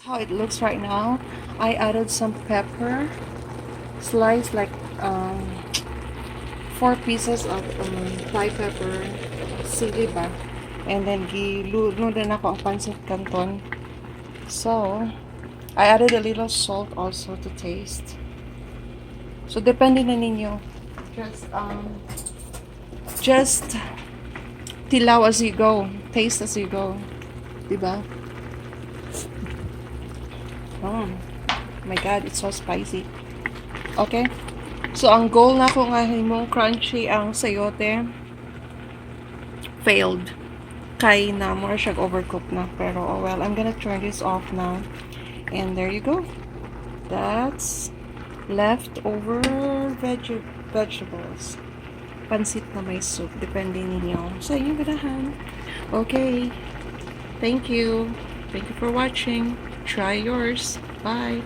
How it looks right now. I added some pepper, sliced like four pieces of Thai pepper, sili ba? And then gilunod nako ang pancit canton. So, I added a little salt also to taste. So, depende na ninyo. Just tilaw as you go. Taste as you go. Diba? Oh my God, it's so spicy. Okay? So, ang goal nako nga himong crunchy ang sayote, failed. Kay na more siya overcooked na. Pero, oh well, I'm gonna turn this off now. And there you go. That's leftover vegetables. Pansit na may soup. Depende ninyo sa inyong ganahan. Okay. Thank you. Thank you for watching. Try yours. Bye.